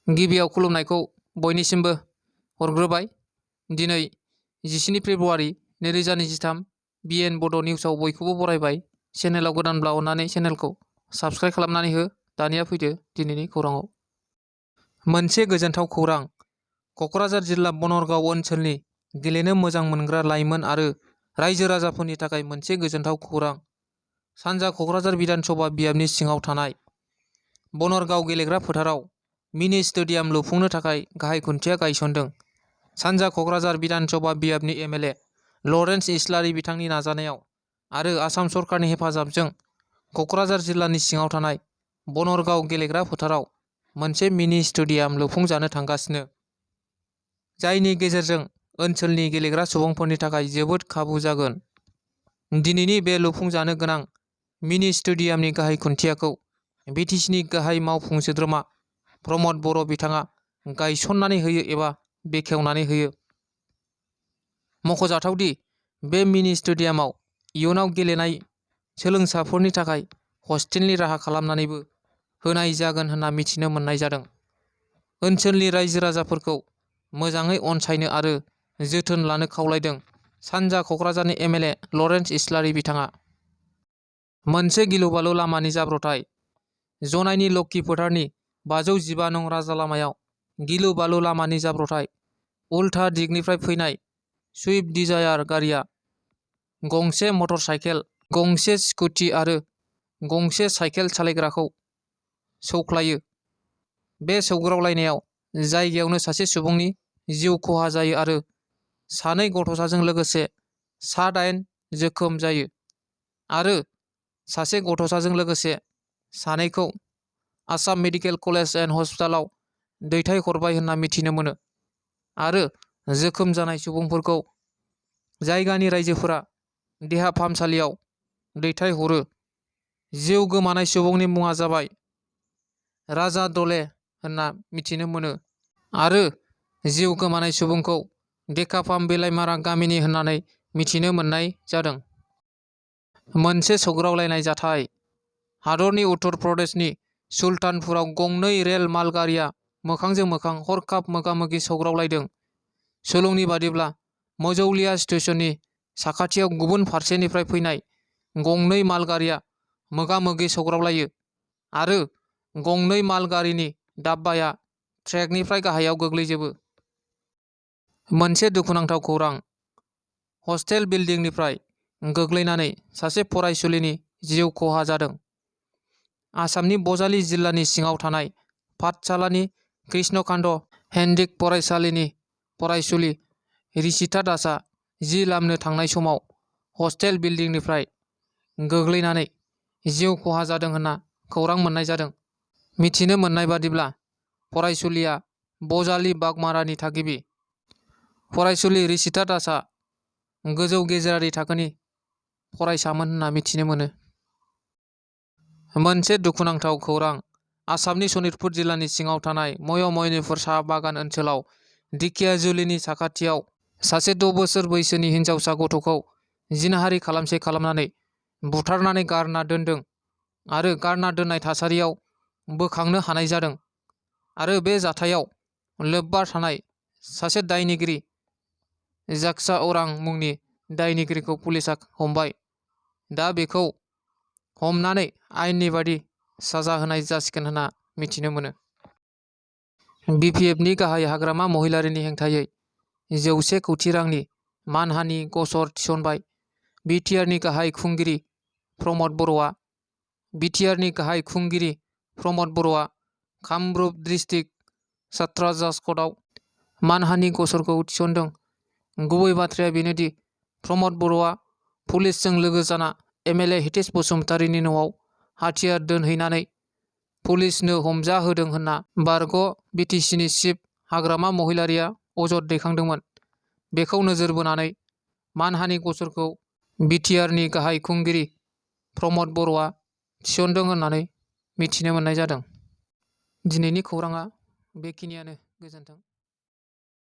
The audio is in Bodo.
गिबियाव खुलुमनायखौ बयनिसिमबो हरग्रोबाय। दिनै 17 फेब्रुवारि 2023 BN बड' निउसाव बयखौबो बरायबाय। चेनेलाव गोदानब्ला अननानै चेनेलखौ साबस्क्राइब खालामनानै हो। दानिया फैदो दिनैनि खौराङाव। मोनसे गोजोनथाव खौरां। क'क्राझार जिल्ला बनरगाव ओनसोलनि गेलेनो मोजां मोनग्रा लाइमोन आरो रायजो राजाफोरनि थाखाय मोनसे गोजोनथाव खौरां। सानजा क'क्राझार बिधानसभा बियाबनि सिङाव थानाय बनरगाव गेलेग्रा फोथाराव मिनि स्टेडियाम लुफुंनो थाखाय गाहाय खुन्थिया गायसनदों। सानजा क'क्राझार बिधानसभा बियाबनि MLA लरेन्स इस्लारि बिथांनि नाजानायाव आरो आसाम सरकारनि हेफाजाबजों क'क्राझार जिल्लानि सिङाव थानाय बनरगाव गेलेग्रा फोथाराव मोनसे मिनि स्टेडियाम लुफुंजानो थांगासिनो, जायनि गेजेरजों ओनसोलनि गेलेग्रा सुबुंफोरनि थाखाय जोबोद खाबु जागोन। दिनैनि बे लुफुंजानो गोनां मिनि स्टेडियामनि गाहाय खुन्थियाखौ BTCनि गाहाय मावफुं सोद्रोमा प्रमद बर' बिथाङा गायसननानै होयो एबा बेखेवनानै होयो। मख'जाथावदि बे मिनि स्टेडियामाव इयुनाव गेलेनाय सोलोंसाफोरनि थाखाय हस्टेलनि राहा खालामनानैबो होनाय जागोन होनना मिथिनो मोननाय जादों। ओनसोलनि रायजो राजाफोरखौ मोजाङै अनसायनो आरो जोथोन लानो खावलायदों सानजा क'क्राझारनि MLA लरेन्स इस्लारि बिथाङा। मोनसे गिलु-बालु लामानि जाब्रथाय। जनाइनि लक्की फोथारनि 515 नं राजा लामायाव गिलु-बालु लामानि जाब्रथाय। उल्था दिगनिफ्राय फैनाय सुइफ्ट डिजायार गारिया गंसे मटर साइकेल, गंसे स्कुटि आरो गंसे साइकेल सालायग्राखौ सौख्लायो। बे सौग्रावलायनायाव जायगायावनो सासे सुबुंनि जिउ खहा जायो आरो सानै गथ'साजों लोगोसे सा-8 जोखोम जायो आरो सासे गथ'साजों लोगोसे सानैखौ आसाम मेडिकेल कलेज एन्ड हस्पिटालाव दैथायहरबाय होनना मिथिनो मोनो आरो जोखोम जानाय सुबुंफोरखौ जायगानि रायजोफोरा देहा फाहामसालियाव दैथायहरो। जिउ गोमानाय सुबुंनि मुङा जाबाय राजा दले होनना मिथिनो मोनो आरो जिउ गोमानाय सुबुंखौ डेकाफार्म बिलाइमारा गामिनि होननानै मिथिनो मोननाय जादों। मोनसे सौग्रावलायनाय जाथाय। हादरनि उत्तर प्रदेशनि सुल्तानपुराव गंनै रेल मालगारिया मोखांजों मोखां हरखाब मोगा-मोगि सौग्रावलायदों। सुलुंनि बादिब्ला मजौलिया स्टेशननि साखाथियाव गुबुन फारसेनिफ्राय फैनाय गंनै मालगारिया मोगा-मोगि सौग्रावलायो आरो गंनै मालगारिनि डाब्बाया ट्रेकनिफ्राय गाहायाव गोग्लैजोबो। मोनसे दुखुनांथाव खौरां। हस्टेल बिल्डिंनिफ्राय गोग्लैनानै सासे फरायसुलिनि जिउ खहा जादों। आसामनि बजालि जिल्लानि सिङाव थानाय पाठशालानि कृष्णकान्त हेन्डिक फरायसालिनि फरायसुलि ऋषिता दासआ जि लामनो थांनाय समाव हस्टेल बिल्डिंनिफ्राय गोग्लैनानै जिउ खहा जादों होनना खौरां मोननाय जादों। मिथिनो मोननाय बादिब्ला फरायसुलिया बजालि बागमारानि थागिबि। फरायसुलि ऋषिता दासआ गोजौ गेजेरारि थाखोनि फरायसामोन होनना मिथिनो मोनो। मोनसे दुखुनांथाव खौरां। आसामनि सनितपुर जिल्लानि सिङाव थानाय मय'मयनिपुर साहा बागान ओनसोलाव ढेकियाजुलिनि साखाथियाव सासे 6 बोसोर बैसोनि हिनजावसा गथ'खौ जिनाहारि खालामनानै बुथारनानै गारना दोनदों आरो गारना दोननाय थासारियाव बोखांनो हानाय जादों आरो बे जाथायाव लोब्बा थानाय सासे दायनिगिरि जाक्सा अरां मुंनि दायनिगिरिखौ पुलिसआ हमबाय। दा बेखौ हमनानै आयेननि बादि साजा होनाय जासिगोन होनना मिथिनो मोनो। BPFनि गाहाय हाग्रामा महिलारिनि हेंथायै 100 कौटि रांनि मानहानि गसर थिसनबाय। BTRनि गाहाय खुंगिरि प्रमद बर'आ BTRनि गाहाय खुंगिरि प्रमद बर'आ कामरुप डिस्ट्रिक्ट सात्रा जाज कर्टआव मानहानि गसरखौ थिसनदों। गुबै बाथ्राया बेनोदि प्रमद बर'आ पुलिसजों लोगो जाना MLA हितेश बसुमतारीनि न'आव हाथियार दोनहैनानै पुलिसनो हमजाहोदों होनना बारग' BTCनि चिफ हाग्रामा महिलारिया अजद दैखांदोंमोन। बेखौ नोजोर बोनानै मानहानि गसरखौ BTRनि गाहाय खुंगिरि प्रमद बर'आ थिसनदों होननानै मिथिनो मोननाय जादों। दिनैनि खौराङा बेखिनियानो। गोजोन्थों।